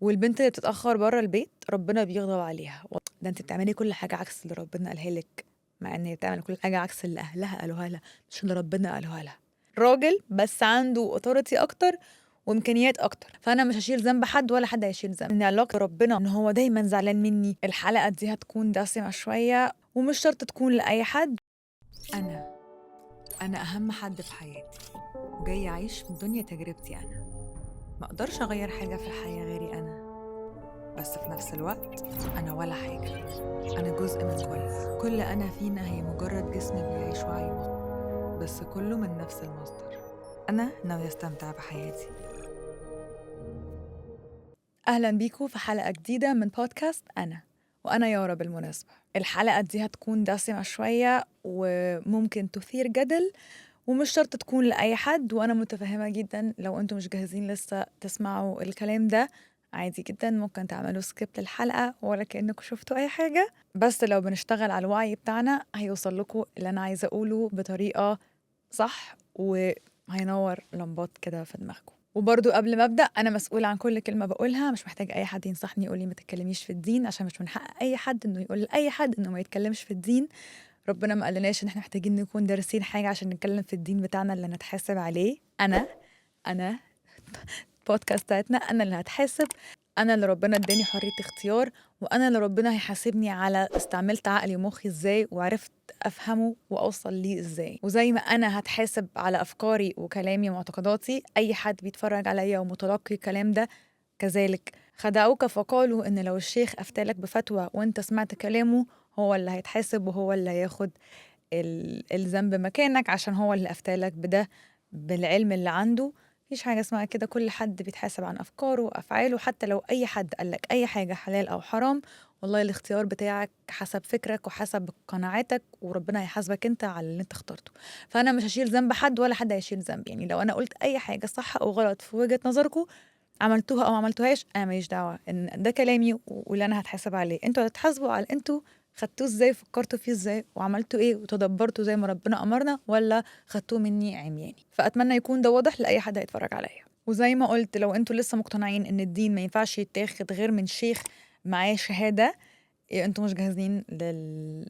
والبنت اللي بتتأخر برّه البيت ربنا بيغضب عليها، ده أنتِ بتعملي كل حاجة عكس اللي ربنا قالها لِك، مع إن هي بتعمل كل حاجة عكس اللي أهلها قالوها لها، مش اللي ربنا قالها لها. راجل بس عنده authority أكتر وإمكانيات أكتر، فأنا مش هاشيل ذنب حد ولا حد هيشيل ذنب. إن علاقة ربنا إن هو دايمًا زعلان مني. الحلقة دي هتكون دسمة شوية ومش شرط تكون لأي حد. أنا أهم حد في حياتي، وجاية أعيش في الدنيا تجربتي أنا. ما أقدرش أغير حاجة في الحياة غيري أنا، بس في نفس الوقت أنا ولا حاجة. أنا جزء من كل أنا فينا هي مجرد جسم بيعيش وعي مخ، بس كله من نفس المصدر. أنا ناوية أستمتع بحياتي. أهلا بيكم في حلقة جديدة من بودكاست أنا، وأنا يارا بالمناسبة. الحلقة دي هتكون دسمة شوية وممكن تثير جدل ومش شرط تكون لأي حد، وأنا متفهمة جدا لو أنتم مش جاهزين لسه تسمعوا الكلام ده، عادي جدا ممكن تعملوا skip للحلقة ولا كأنكم شفتوا أي حاجة. بس لو بنشتغل على الوعي بتاعنا هيوصل لكم اللي أنا عايزة أقوله بطريقة صح وهينور لمبات كده في دماغكم. وبرضو قبل ما أبدأ، أنا مسؤولة عن كل كلمة بقولها، مش محتاجة أي حد ينصحني يقولي ما تتكلميش في الدين، عشان مش من حق أي حد إنه يقول لأي حد إنه ما يتكلمش في الدين. ربنا ما قالناش إن إحنا محتاجين نكون دارسين حاجة عشان نتكلم في الدين بتاعنا اللي نتحاسب عليه. أنا البودكاست بتاعتنا أنا اللي هتحاسب، أنا اللي ربنا اداني حرية اختيار، وأنا اللي ربنا هيحاسبني على استعملت عقلي ومخي إزاي وعرفت أفهمه وأوصل ليه إزاي. وزي ما أنا هتحاسب على أفكاري وكلامي ومعتقداتي، أي حد بيتفرج عليا ومتلقي الكلام ده كذلك. خدعوك فقالوا إن لو الشيخ أفتالك بفتوى وأنت سمعت كلامه هو اللي هيتحاسب وهو اللي هياخد الذنب مكانك عشان هو اللي أفتالك بده بالعلم اللي عنده. مفيش حاجة اسمها كده، كل حد بيتحاسب عن أفكاره وأفعاله، حتى لو أي حد قالك أي حاجة حلال أو حرام، والله الاختيار بتاعك حسب فكرك وحسب قناعاتك، وربنا هيحاسبك انت على اللي انت اخترته. فأنا مش هشيل ذنب حد ولا حد هيشيل ذنب. لو أنا قلت أي حاجة صح أو غلط في وجهة نظركم، عملتوها أو ما عملتوهاش، أنا ماليش دعوة، إن ده كلامي واللي أنا هتحاسب عليه. انتوا هتتحاسبوا على انتوا خدتوه ازاي، فكرتوا فيه ازاي، وعملتوا ايه، وتدبرتوا زي ما ربنا امرنا، ولا خدتوه مني عمياني. فاتمنى يكون ده واضح لاي حد هيتفرج عليا. وزي ما قلت، لو انتوا لسه مقتنعين ان الدين ما ينفعش يتاخد غير من شيخ معاه شهاده، انتوا مش جاهزين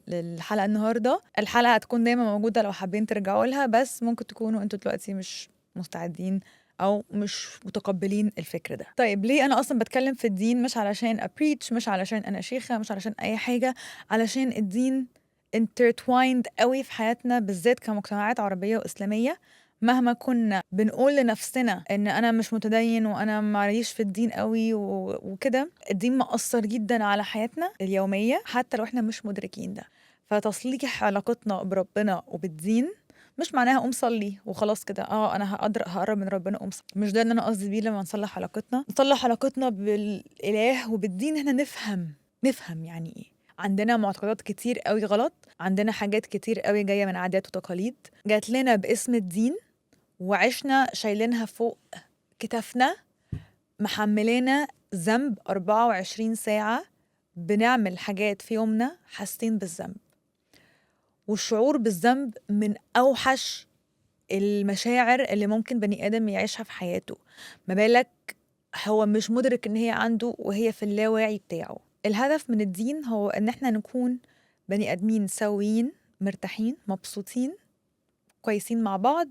للحلقه النهارده. الحلقه هتكون دايما موجوده لو حابين ترجعوا لها، بس ممكن تكونوا انتوا دلوقتي مش مستعدين او مش متقبلين الفكر ده. طيب ليه انا اصلا بتكلم في الدين؟ مش علشان ا preach، مش علشان انا شيخه، مش علشان اي حاجه، علشان الدين intertwined قوي في حياتنا، بالذات كمجتمعات عربيه واسلاميه. مهما كنا بنقول لنفسنا ان انا مش متدين وانا معليش في الدين قوي وكده، الدين مأثر جدا على حياتنا اليوميه حتى لو احنا مش مدركين ده. فتصليح علاقتنا بربنا وبالدين مش معناها قوم صلي وخلاص كده، انا هقرب من ربنا قوم صلي. مش ده اللي انا قصدي بيه لما نصلح علاقتنا. نصلح علاقتنا بالاله وبالدين احنا نفهم يعني ايه. عندنا معتقدات كتير قوي غلط، عندنا حاجات كتير قوي جايه من عادات وتقاليد جات لنا باسم الدين، وعشنا شايلينها فوق كتافنا، محملينا ذنب 24 ساعة، بنعمل حاجات في يومنا حاسين بالذنب. والشعور بالذنب من أوحش المشاعر اللي ممكن بني آدم يعيشها في حياته، ما بالك هو مش مدرك إن هي عنده وهي في اللاواعي بتاعه. الهدف من الدين هو إن إحنا نكون بني آدمين سويين، مرتاحين، مبسوطين، كويسين مع بعض،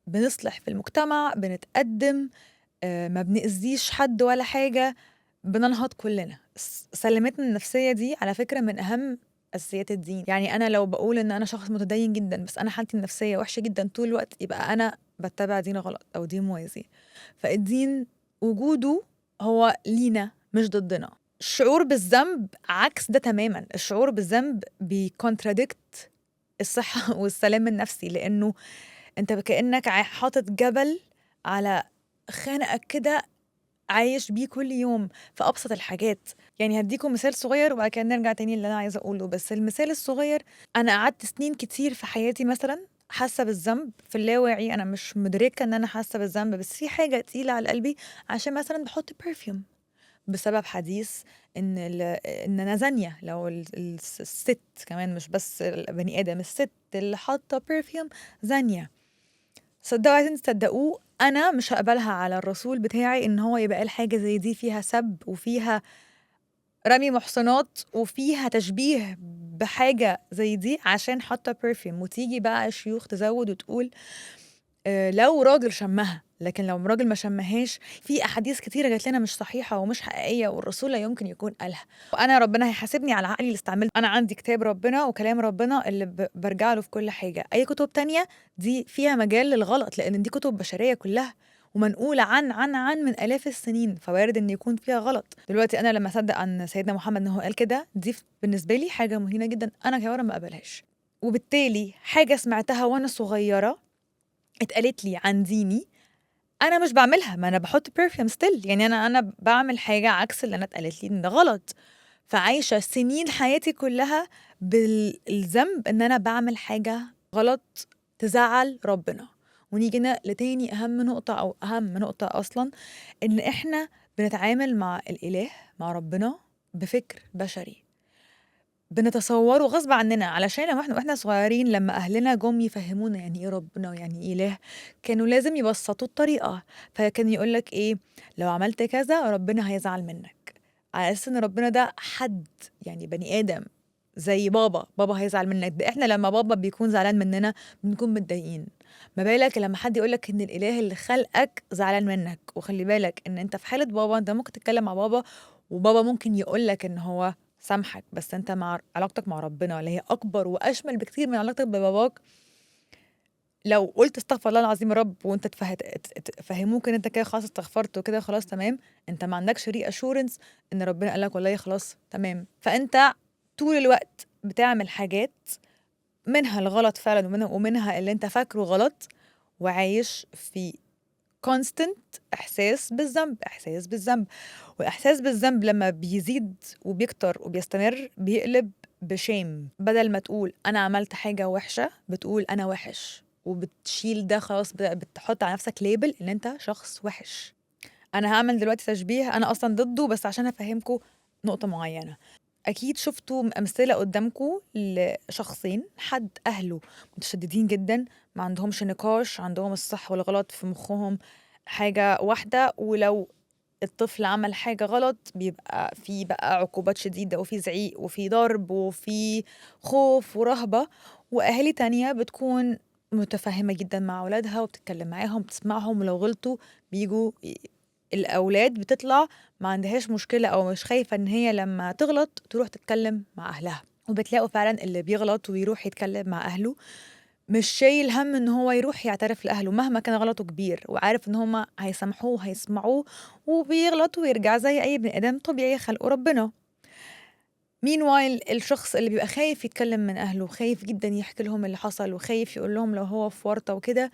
بنصلح في المجتمع، بنتقدم، ما بنأذيش حد ولا حاجة، بننهض كلنا. سلامتنا النفسية دي على فكرة من أهم أساسيات الدين. أنا لو بقول إن أنا شخص متدين جدا بس أنا حالتي النفسية وحشة جدا طول الوقت، يبقى أنا بتبع دين غلط أو دين موازي. فالدين وجوده هو لينا مش ضدنا. الشعور بالذنب عكس ده تماما. الشعور بالذنب بي contradict الصحة والسلام النفسي، لأنه أنت كأنك حاطط جبل على خانقك كده عايش بيه كل يوم في أبسط الحاجات. هديكم مثال صغير وبعد كده نرجع تاني اللي أنا عايزة أقوله. بس المثال الصغير، أنا قعدت سنين كتير في حياتي مثلا حاسة بالذنب في اللاواعي، أنا مش مدركة إن أنا حاسة بالذنب، بس في حاجة تقيلة على قلبي عشان مثلا بحط perfume بسبب حديث إن أنا زانية. لو الست كمان، مش بس البني آدم، الست اللي حاطة perfume زانية. صدقوا عايزين تصدقوه، انا مش هقبلها على الرسول بتاعي ان هو يبقى قال حاجة زي دي فيها سب وفيها رمي محصنات وفيها تشبيه بحاجة زي دي عشان حاطه perfume. وتيجي بقى الشيوخ تزود وتقول لو راجل شمها، لكن لو راجل ما شمهاش. في احاديث كتيرة جات لنا مش صحيحه ومش حقيقية والرسول لا يمكن يكون قالها. وانا ربنا هيحاسبني على عقلي اللي استعملته. انا عندي كتاب ربنا وكلام ربنا اللي برجع له في كل حاجة. اي كتب تانية دي فيها مجال للغلط، لان دي كتب بشرية كلها ومنقولة عن عن عن من آلاف السنين، فوارد إن يكون فيها غلط. دلوقتي أنا لما أصدق عن سيدنا محمد إن هو قال كده، دي بالنسبة لي حاجة مهينة جدا، أنا كيارا ما أقبلهاش. وبالتالي حاجة سمعتها وأنا صغيرة اتقالت لي عن ديني أنا مش بعملها، ما أنا بحط perfume still، يعني أنا بعمل حاجة عكس اللي أنا اتقالت لي إن ده غلط. فعايشة سنين حياتي كلها بالذنب إن أنا بعمل حاجة غلط تزعل ربنا. ونيجي هنا لتاني أهم نقطة أو أهم نقطة أصلا، إن إحنا بنتعامل مع الإله مع ربنا بفكر بشري بنتصوره غصب عننا، علشان لما واحنا صغيرين لما أهلنا جم يفهمونا يعني إيه ربنا ويعني إيه إله، كانوا لازم يبسطوا الطريقة. فكان يقولك إيه، لو عملت كذا ربنا هيزعل منك، على أساس إن ربنا ده حد يعني بني آدم زي بابا، بابا هيزعل منك. ده إحنا لما بابا بيكون زعلان مننا بنكون متضايقين، ما بالك لما حد يقولك إن الإله اللي خلقك زعلان منك. وخلي بالك إن أنت في حالة بابا أنت ممكن تتكلم مع بابا وبابا ممكن يقولك إن هو سامحك، بس أنت مع علاقتك مع ربنا اللي هي أكبر وأشمل بكتير من علاقتك بباباك، لو قلت استغفر الله العظيم يا رب وانت تفهموك ان انت كده خلاص استغفرت وكده خلاص تمام، انت ما عندكش reassurance ان ربنا قال لك والله خلاص تمام. فانت طول الوقت بتعمل حاجات منها الغلط فعلا ومنها اللي انت فاكره غلط، وعايش في constant احساس بالذنب، احساس بالذنب. والاحساس بالذنب لما بيزيد وبيكتر وبيستمر بيقلب ب shame. بدل ما تقول انا عملت حاجة وحشة بتقول انا وحش، وبتشيل ده خلاص، بتحط على نفسك label ان انت شخص وحش. انا هعمل دلوقتي تشبيه انا اصلا ضده، بس عشان افهمكم نقطة معينة. اكيد شفتوا امثلة قدامكم لشخصين، حد اهله متشددين جدا، ما عندهمش نقاش، عندهم الصح والغلط في مخهم حاجة واحدة، ولو الطفل عمل حاجة غلط بيبقى في بقى عقوبات شديدة وفي زعيق وفي ضرب وفي خوف ورهبة. واهالي تانية بتكون متفهمه جدا مع اولادها وبتتكلم معاهم بتسمعهم، ولو غلطوا بيجوا الاولاد بتطلع ما عندهاش مشكلة او مش خايفة ان هي لما تغلط تروح تتكلم مع اهلها. وبتلاقوا فعلا اللي بيغلط ويروح يتكلم مع اهله مش شايل هم ان هو يروح يعترف لاهله مهما كان غلطه كبير، وعارف ان هما هيسامحوه وهيسمعوه، وبيغلط ويرجع زي اي بني ادم طبيعي خلقه ربنا. meanwhile الشخص اللي بيبقى خايف يتكلم من اهله، خايف جدا يحكي لهم اللي حصل، وخايف يقول لهم لو هو في ورطة وكده،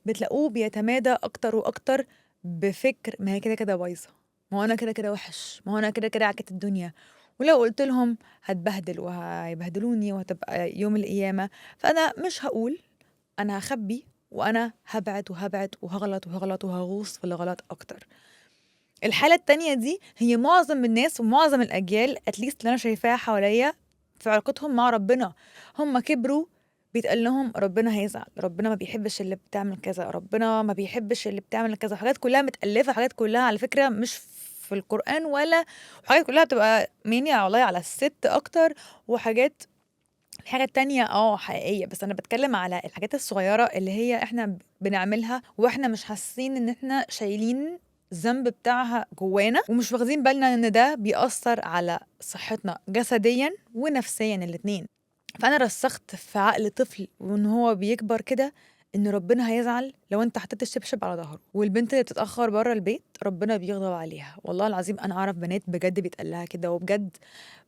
بتلاقوه بيتمادى اكتر واكتر بفكر ما هي كده كده بايظة، ما هو انا كده كده وحش، ما هو انا كده كده عكت الدنيا، ولو قلت لهم هتبهدل وهيبهدلوني وهتبقى يوم القيامة، فانا مش هقول، انا هخبي وانا هبعد وهبعد وهغلط وهغلط وهغوص في الغلط اكتر. الحالة التانية دي هي معظم الناس ومعظم الأجيال at least اللي أنا شايفاها حواليا في علاقتهم مع ربنا. هم كبروا بيتقال لهم ربنا هيزعل، ربنا ما بيحبش اللي بتعمل كذا، ربنا ما بيحبش اللي بتعمل كذا، حاجات كلها متألفة، حاجات كلها على فكرة مش في القرآن ولا، وحاجات كلها بتبقى ميني والله على الست أكتر، وحاجات الحاجة التانية حقيقية، بس أنا بتكلم على الحاجات الصغيرة اللي هي إحنا بنعملها وإحنا مش حاسين إن إحنا شايلين الذنب بتاعها جوانا، ومش واخدين بالنا إن ده بيأثر على صحتنا جسديا ونفسيا الاتنين. فأنا رسخت في عقل طفل وإن هو بيكبر كده إن ربنا هيزعل لو أنت حطيت الشبشب على ظهره، والبنت اللي بتتأخر بره البيت ربنا بيغضب عليها. والله العظيم أنا أعرف بنات بجد بيتقال لها كده، وبجد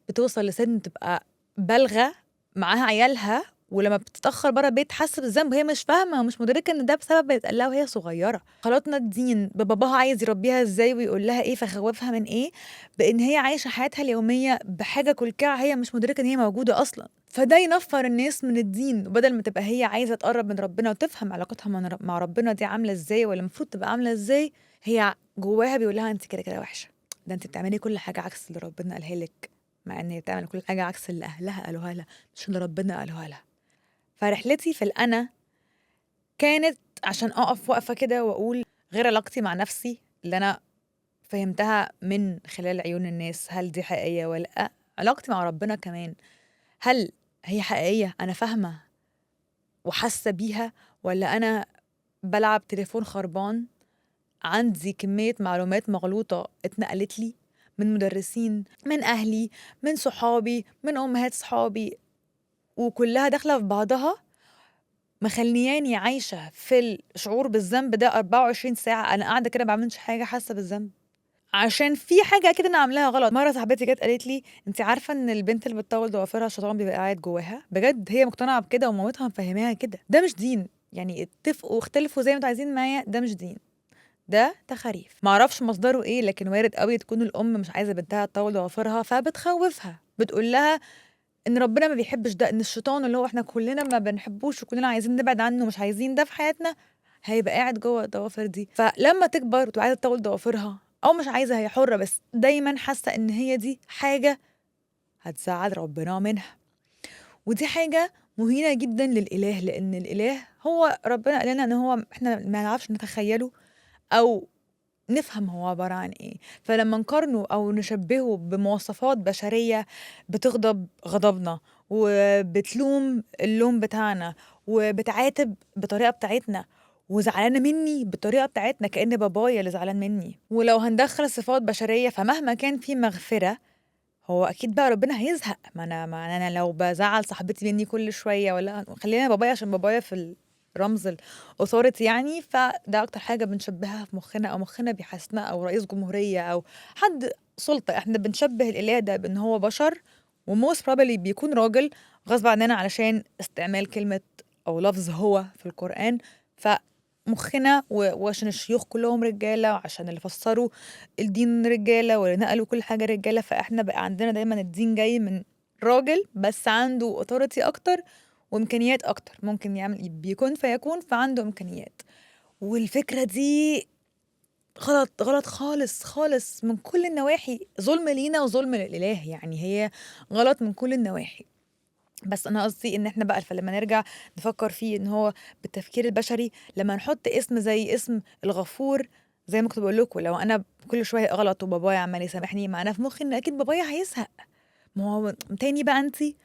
بتوصل لسن تبقى بالغة معاها عيالها، ولما بتتأخر بره البيت حاسة بالذنب وهي مش فاهمة ومش مدركة إن ده بسبب بيتقال لها وهي صغيرة. خلطنا الدين بباباها عايز يربيها إزاي ويقول لها إيه فخوفها من إيه، بإن هي عايشة حياتها اليومية بحاجة كلكعة هي مش مدركة إن هي موجودة أصلا. فده ينفر الناس من الدين، وبدل ما تبقى هي عايزة تقرب من ربنا وتفهم علاقتها مع ربنا دي عاملة إزاي ولا المفروض تبقى عاملة إزاي، هي جواها بيقول لها أنت كده كده وحشة، ده أنت بتعملي كل حاجة عكس اللي ربنا قالها لك، مع إن هي بتعمل كل حاجة عكس اللي أهلها قالوها لها مش اللي ربنا قالوها لها. فرحلتي في الأنا كانت عشان أقف وقفة كده وأقول غير علاقتي مع نفسي اللي انا فهمتها من خلال عيون الناس، هل دي حقيقية ولا لا؟ علاقتي مع ربنا كمان، هل هي حقيقية انا فاهمه وحاسه بيها، ولا انا بلعب تليفون خربان عندي كمية معلومات مغلوطة اتنقلت لي من مدرسين، من اهلي، من صحابي، من امهات صحابي، وكلها داخله في بعضها، مخلياني عايشه في الشعور بالذنب ده 24 ساعة. انا قاعدة كده ما بعملش حاجة حاسه بالذنب عشان في حاجة اكيد انا عاملاها غلط. مرة صاحبتي جت قالت لي انت عارفه ان البنت اللي بتطول ضوافرها الشيطان بيبقى قاعد جواها؟ بجد هي مقتنعة بكده ومامتها مفهماها كده. ده مش دين، يعني اتفقوا واختلفوا زي ما انتوا عايزين معايا، ده مش دين، ده تخاريف. معرفش مصدره ايه، لكن وارد قوي تكون الام مش عايزه بنتها تطول ضوافرها فبتخوفها، بتقول لها ان ربنا ما بيحبش ده، ان الشيطان اللي هو احنا كلنا ما بنحبوش وكلنا عايزين نبعد عنه ومش عايزين ده في حياتنا، هيبقى قاعد جوه الضوافر دي. فلما تكبر وتبقى عايزه تطول ضوافرها او مش عايزه، هي حره، بس دايما حاسه ان هي دي حاجة هتزعل ربنا منها، ودي حاجة مهينة جدا للاله، لان الاله هو ربنا قال لنا ان هو احنا ما نعرفش نتخيله او نفهم هو عبارة عن ايه. فلما نقارنه او نشبهه بمواصفات بشرية بتغضب غضبنا وبتلوم اللوم بتاعنا وبتعاتب بطريقة بتاعتنا وزعلانة مني بالطريقة بتاعتنا كأن بابايا اللي زعلان مني، ولو هندخل صفات بشرية فمهما كان في مغفرة هو أكيد بقى ربنا هيزهق. ما أنا لو بزعل صاحبتي مني كل شوية، ولا خلينا بابايا عشان بابايا في رمز ال authority يعني، فده أكتر حاجة بنشبهها في مخنا، أو مخنا بيحسنا، أو رئيس جمهورية أو حد سلطة. إحنا بنشبه الإله ده بإن هو بشر، و most probably بيكون راجل غصب عننا علشان استعمال كلمة أو لفظ هو في القرآن. فمخنا وعشان الشيوخ كلهم رجالة، وعشان اللي فسروا الدين رجالة، واللي نقلوا كل حاجة رجالة، فإحنا بقى عندنا دايما الدين جاي من راجل بس عنده authority أكتر وإمكانيات أكتر، ممكن يعمل بيكون فيكون، فعنده إمكانيات. والفكرة دي غلط، غلط خالص خالص من كل النواحي، ظلم لينا وظلم للإله، يعني هي غلط من كل النواحي. بس أنا قصدي إن إحنا بقى فلما نرجع نفكر فيه إن هو بالتفكير البشري، لما نحط اسم زي اسم الغفور، زي ما كنت بقول لكم، لو أنا كل شوية أغلط وبابايا عمال يسامحني، معناه في مخي إن أكيد بابايا هيزهق، ما هو تاني بقى أنتي.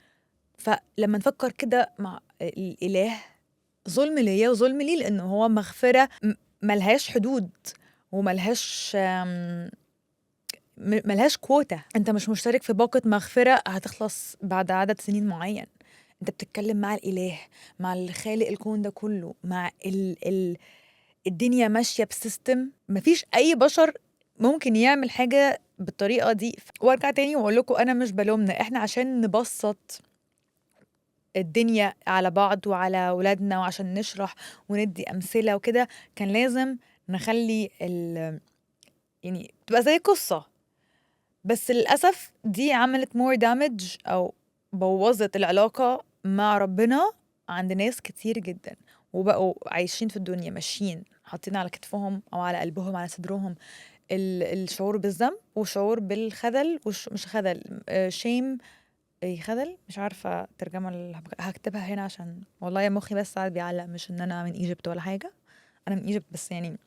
فلما نفكر كده مع الإله، ظلم ليا وظلم ليه، لأنه هو مغفرة ملهاش حدود وملهاش ملهاش كوتا. أنت مش مشترك في باقة مغفرة هتخلص بعد عدد سنين معين. أنت بتتكلم مع الإله، مع اللي خالق الكون ده كله، مع الدنيا ماشية ب system، مفيش أي بشر ممكن يعمل حاجة بالطريقة دي. وارجع تاني وأقول لكم أنا مش بلومنا، إحنا عشان نبسط الدنيا على بعض وعلى ولادنا وعشان نشرح وندي أمثلة وكده، كان لازم نخلي يعني تبقى زي قصة. بس للأسف دي عملت more damage أو بوظت العلاقة مع ربنا عند ناس كتير جدا، وبقوا عايشين في الدنيا ماشيين حاطين على كتفهم أو على قلبهم على صدرهم الشعور بالذنب وشعور بالخذل، مش خذل، shame، ايه خذل، مش عارفة الترجمة اللي هكتبها هنا عشان والله يا مخي بس ساعات بيعلق، مش ان انا من Egypt ولا حاجة، انا من Egypt بس يعني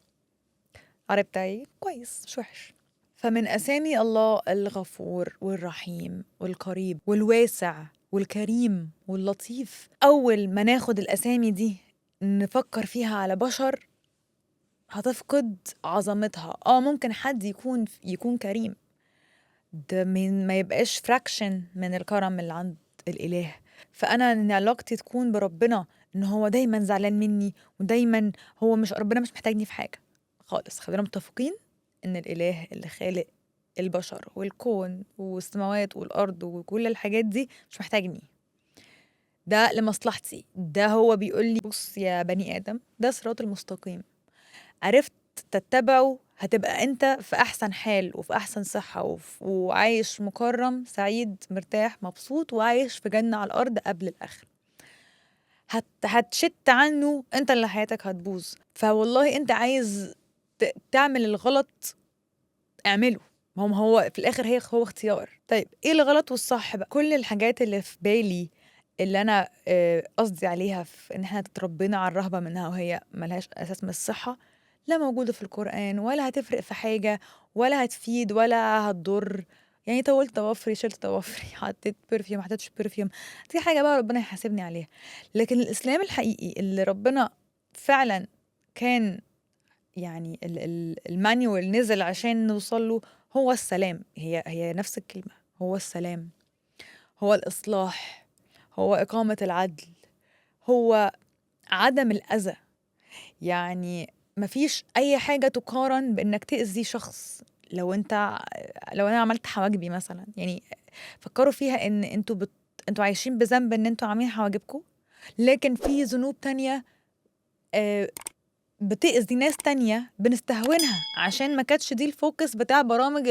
العربي بتاعي كويس مش وحش. فمن اسامي الله الغفور والرحيم والقريب والواسع والكريم واللطيف. اول ما ناخد الاسامي دي نفكر فيها على بشر هتفقد عظمتها. ممكن حد يكون كريم، ده من ما يبقاش fraction من الكرم اللي عند الإله. فأنا إن علاقتي تكون بربنا إن هو دايما زعلان مني ودايما هو مش، ربنا مش محتاجني في حاجة خالص. خلينا متفقين إن الإله اللي خالق البشر والكون والسماوات والأرض وكل الحاجات دي مش محتاجني، ده لمصلحتي. ده هو بيقول لي بص يا بني آدم، ده صراط المستقيم، عرفت تتبعه هتبقى انت في احسن حال وفي احسن صحة وعايش مكرم سعيد مرتاح مبسوط وعايش في جنة على الارض قبل الاخر. هتشت عنه انت اللي حياتك هتبوظ. فوالله انت عايز تعمل الغلط اعمله، ما هو في الاخر هو اختيار. طيب ايه الغلط والصح بقى؟ كل الحاجات اللي في بالي اللي انا قصدي عليها في ان احنا اتربينا على الرهبة منها وهي ملهاش اساس من الصحة، لا موجودة في القرآن ولا هتفرق في حاجة ولا هتفيد ولا هتضر. يعني طولت ضوافري، شلت ضوافري، حطيت perfume، ما حطيتش perfume، دي حاجة بقى ربنا يحاسبني عليها. لكن الإسلام الحقيقي اللي ربنا فعلا كان يعني ال manual نزل عشان نوصل له هو السلام. هي نفس الكلمة، هو السلام، هو الإصلاح، هو إقامة العدل، هو عدم الأذى. يعني مفيش أي حاجة تقارن بإنك تأذي شخص. لو أنا عملت حواجبي مثلا، يعني فكروا فيها إن انتوا عايشين بذنب إن انتوا عاملين حواجبكم، لكن في ذنوب تانية بتأذي ناس تانية بنستهونها عشان ما كانتش دي ال focus بتاع برامج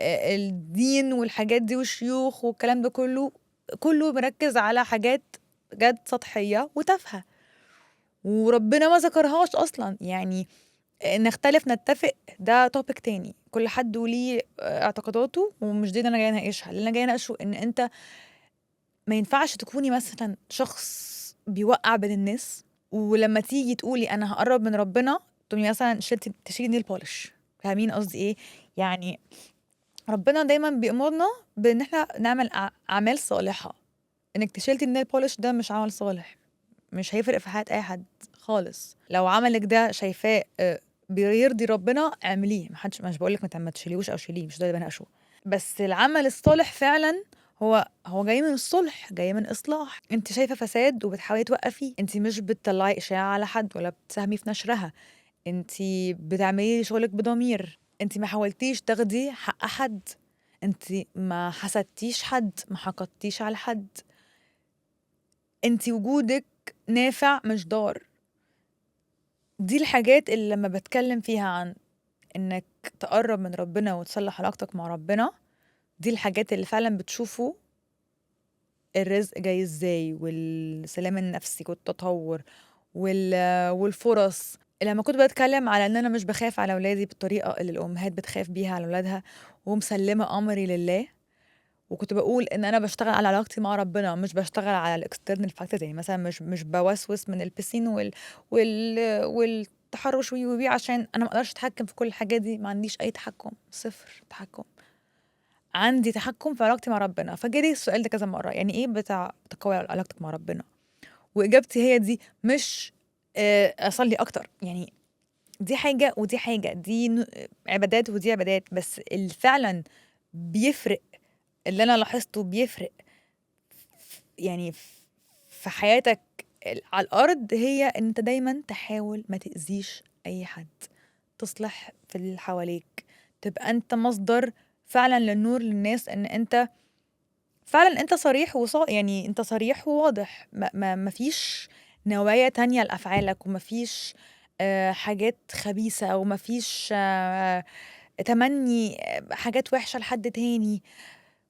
الدين والحاجات دي والشيوخ والكلام ده كله. كله مركز على حاجات جد سطحية وتافهة وربنا ما ذكرهاش أصلا. يعني نختلف نتفق ده topic تاني، كل حد وليه اعتقاداته، ومش دي اللي أنا جاية أناقشها. اللي أنا جاية أناقشه إن أنت ما ينفعش تكوني مثلا شخص بيوقع بين الناس، ولما تيجي تقولي أنا هقرب من ربنا تقومي مثلا تشيلي nail polish. فاهمين قصدي إيه؟ يعني ربنا دايما بيأمرنا بإن إحنا نعمل أعمال صالحة. إنك تشيلتي ال nail polish ده مش عمل صالح، مش هيفرق في حياة أي حد خالص. لو عملك ده شايفاه بيرضي ربنا اعمليه، محدش، مش بقولك ما تشيليهوش أو شيليه، مش ده اللي بناقشه. بس العمل الصالح فعلا هو جاي من الصلح، جاي من إصلاح. انت شايفة فساد وبتحاولي توقفيه، انت مش بتطلعي إشاعة على حد ولا بتساهمي في نشرها، انت بتعملي شغلك بضمير، انت ما حاولتيش تاخدي حق حد، انت ما حسدتيش حد، ما حقدتيش على حد، انت وجودك نافع مش ضار. دي الحاجات اللي لما بتكلم فيها عن انك تقرب من ربنا وتصلح علاقتك مع ربنا، دي الحاجات اللي فعلا بتشوفوا الرزق جاي ازاي، والسلام النفسي والتطور والفرص. لما كنت بتكلم على ان انا مش بخاف على اولادي بالطريقة اللي الامهات بتخاف بيها على اولادها، ومسلمة امري لله، وكنت بقول ان انا بشتغل على علاقتي مع ربنا، مش بشتغل على ال external factors. يعني مثلا مش بوسوس من البسين والتحرش وي عشان انا ما اقدرش اتحكم في كل الحاجات دي، ما عنديش اي تحكم، صفر تحكم. عندي تحكم في علاقتي مع ربنا. فجالي السؤال ده كذا مرة، يعني ايه بتاع تقوي علاقتك مع ربنا؟ واجابتي هي دي، مش اصلي اكتر. يعني دي حاجة ودي حاجة، دي عبادات ودي عبادات، بس اللي فعلا بيفرق، اللي انا لاحظته بيفرق يعني في حياتك على الارض، هي ان انت دايما تحاول ما تاذيش اي حد، تصلح في اللي حواليك، تبقى انت مصدر فعلا للنور للناس، ان انت فعلا انت صريح يعني انت صريح وواضح، ما فيش نوايا تانية لأفعالك، وما فيش حاجات خبيثة، وما فيش تمني حاجات وحشة لحد تاني.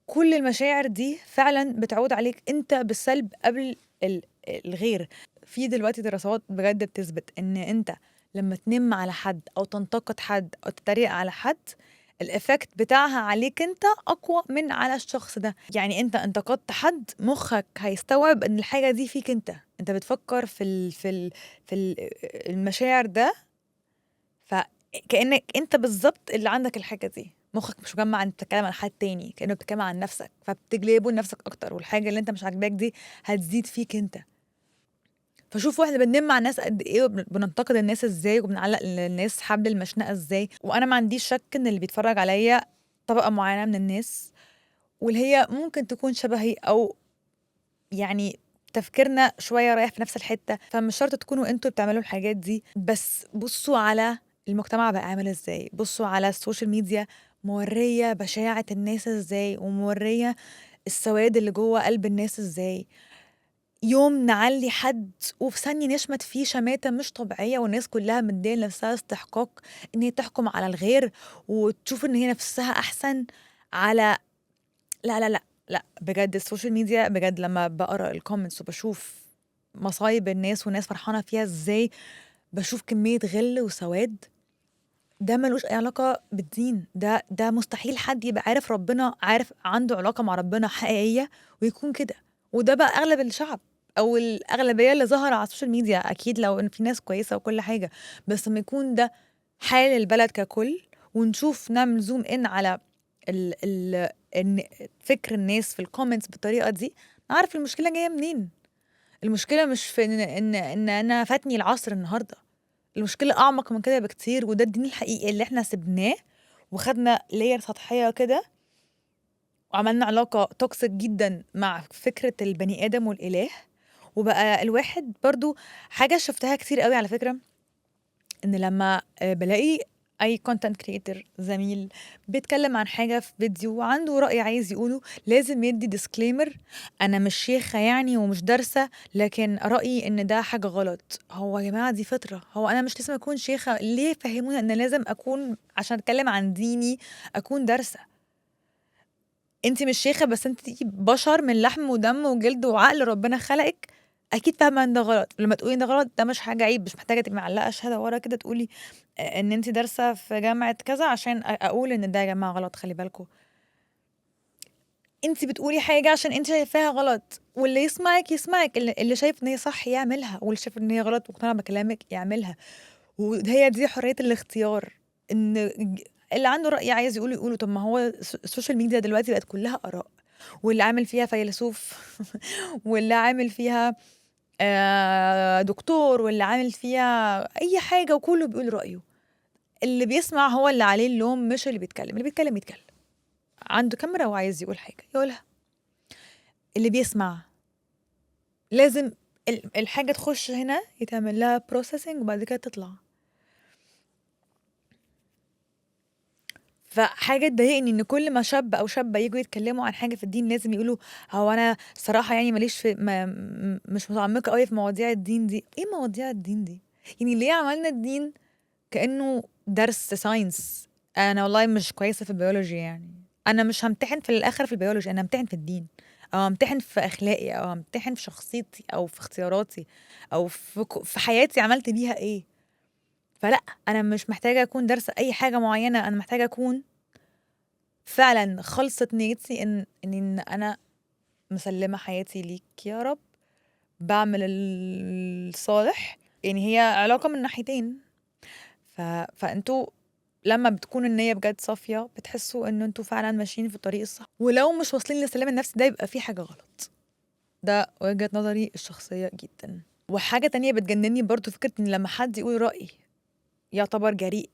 كل المشاعر دي فعلا بتعود عليك انت بالسلب قبل الغير. في دلوقتي دراسات بجد بتثبت ان انت لما تنم على حد او تنتقد حد او تتريق على حد، ال effect بتاعها عليك انت اقوى من على الشخص ده. يعني انت انتقدت حد، مخك هيستوعب ان الحاجة دي فيك انت، انت بتفكر في المشاعر ده، فكانك انت بالظبط اللي عندك الحاجة دي. مخك مش مجمع انت بتتكلم عن حد تاني، كانه بتتكلم عن نفسك، فبتجلبه لنفسك اكتر، والحاجة اللي انت مش عاجباك دي هتزيد فيك انت. فشوفوا احنا بننم مع الناس قد ايه، وبننتقد الناس ازاي، وبنعلق للناس حبل المشنقه ازاي. وانا ما عنديش شك ان اللي بيتفرج عليا طبقه معينة من الناس، واللي هي ممكن تكون شبهي او يعني تفكيرنا شوية رايح في نفس الحتة، فمش شرط تكونوا انتوا بتعملوا الحاجات دي. بس بصوا على المجتمع بقى عامل ازاي، بصوا على ال social media موريه بشاعه الناس ازاي، وموريه السواد اللي جوه قلب الناس ازاي. يوم نعلي حد وفي ثانية نشمت فيه شماتة مش طبيعية، والناس كلها مدية لنفسها استحقاق ان هي تحكم على الغير وتشوف ان هي نفسها احسن على لا لا لا لا. بجد ال social media بجد لما بقرا ال comments وبشوف مصايب الناس والناس فرحانة فيها ازاي، بشوف كمية غل وسواد. ده ملوش اي علاقة بالدين، ده مستحيل حد يبقى عارف ربنا، عارف عنده علاقة مع ربنا حقيقية ويكون كده. وده بقى اغلب الشعب. او الاغلبية اللي ظهر على ال social media. اكيد لو ان في ناس كويسة وكل حاجه، بس لما يكون ده حال البلد ككل، ونشوف نعمل zoom in على ال ال إن فكر الناس في ال comments بالطريقة دي، نعرف المشكلة جاية منين. المشكلة مش في ان انا فاتني العصر النهارده، المشكلة اعمق من كده بكتير. وده الدين الحقيقي اللي احنا سبناه وخدنا layer سطحية كده، وعملنا علاقة toxic جدا مع فكرة البني ادم والاله. وبقى الواحد برضو حاجة شفتها كتير قوي على فكره، ان لما بلاقي اي content creator زميل بيتكلم عن حاجة في فيديو وعنده راي عايز يقوله، لازم يدي disclaimer، انا مش شيخه يعني ومش دارسه، لكن رايي ان ده حاجة غلط. هو يا جماعة دي فطره، هو انا مش لازم اكون شيخه؟ ليه فهمونا ان لازم اكون عشان اتكلم عن ديني اكون دارسه؟ انت مش شيخه، بس انت بشر من لحم ودم وجلد وعقل، ربنا خلقك، اكيد فاهمه ان ده غلط. لما تقولي ده غلط ده مش حاجة عيب، مش محتاجه تبقي معلقه شهادة ورا كده تقولي ان انت دارسه في جامعه كذا عشان اقول ان ده يا جماعة غلط. خلي بالكم، انت بتقولي حاجة عشان انت شايفاها غلط، واللي يسمعك يسمعك، اللي شايف ان هي صح يعملها، واللي شايف ان هي غلط واقتنع بكلامك يعملها. وهي دي حرية الاختيار، ان اللي عنده راي عايز يقوله يقوله. طب ما هو ال social media دلوقتي بقت كلها اراء، واللي عامل فيها فيلسوف واللي عامل فيها دكتور، واللي عامل فيها اي حاجه، وكله بيقول رايه. اللي بيسمع هو اللي عليه اللوم، مش اللي بيتكلم. اللي بيتكلم يتكلم، عنده كاميرا وعايز يقول حاجة يقولها. اللي بيسمع لازم الحاجة تخش هنا يتعمل لها processing وبعد كده تطلع. فحاجة تضايقني ان كل ما شاب او شابة يجوا يتكلموا عن حاجة في الدين لازم يقولوا هو انا صراحة يعني ماليش في ما مش متعمقة قوي في مواضيع الدين دي. ايه مواضيع الدين دي؟ يعني ليه عملنا الدين كأنه درس science؟ انا والله مش كويسة في البيولوجي، يعني انا مش همتحن في الاخر في البيولوجي، انا همتحن في الدين، او همتحن في اخلاقي، او همتحن في شخصيتي، او في اختياراتي، او في حياتي عملت بيها ايه. فلا، انا مش محتاجة اكون دارسة اي حاجة معينة، انا محتاجة اكون فعلا خلصت نيتي ان انا مسلمة حياتي ليك يا رب، بعمل الصالح. يعني هي علاقة من ناحيتين. فانتوا لما بتكون النية بجد صافية بتحسوا ان انتوا فعلا ماشيين في الطريق الصح، ولو مش واصلين للسلام النفسي ده يبقى في حاجة غلط. ده وجهة نظري الشخصية جدا. وحاجة تانية بتجنني برضو، فكرة ان لما حد يقول رأي يعتبر جريء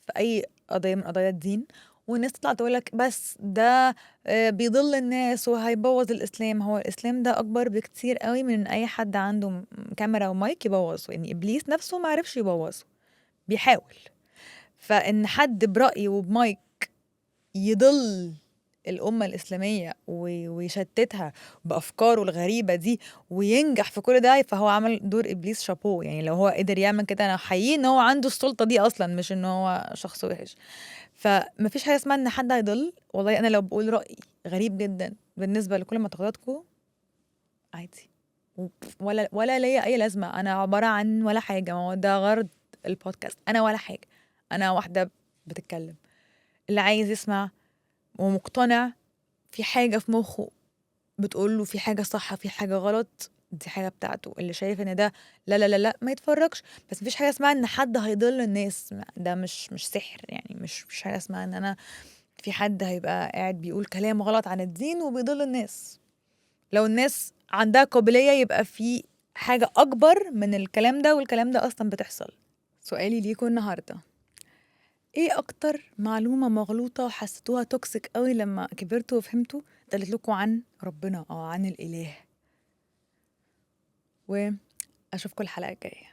في اي قضية من قضايا الدين، والناس تطلع تقولك بس ده بيضل الناس وهيبوظ الإسلام. هو الإسلام ده أكبر بكتير قوي من أي حد عنده كاميرا ومايك يبوظه، يعني إبليس نفسه ما عرفش يبوظه، بيحاول. فإن حد برأي وبمايك يضل الأمة الإسلامية ويشتتها بأفكاره الغريبة دي وينجح في كل ده، فهو عمل دور إبليس شابوه. يعني لو هو قدر يعمل كده أنا حقيقي إن هو عنده السلطة دي أصلا، مش إن هو شخص وحش. فمفيش حاجة اسمها إن حد هيضل. والله أنا لو بقول رأي غريب جدا بالنسبة لكل معتقداتكم عادي، ولا ليا أي لازمة، أنا عبارة عن ولا حاجة. ما هو ده غرض البودكاست، أنا ولا حاجة، أنا واحدة بتتكلم. اللي عايز يسمع ومقتنع في حاجة في مخه بتقوله في حاجة صح في حاجة غلط، دي حاجة بتاعته. اللي شايف ان ده لا لا لا لا ما يتفرجش. بس مفيش حاجة اسمها ان حد هيضل الناس، ده مش سحر يعني، مش حاجة اسمها ان انا في حد هيبقى قاعد بيقول كلام غلط عن الدين وبيضل الناس. لو الناس عندها قابلية يبقى في حاجة أكبر من الكلام ده، والكلام ده أصلا بتحصل. سؤالي ليكم النهاردة، ايه اكتر معلومة مغلوطة حسيتوها toxic قوي لما كبرتوا وفهمتوا اتقالت لكم عن ربنا او عن الاله؟ واشوفكم الحلقة الجاية.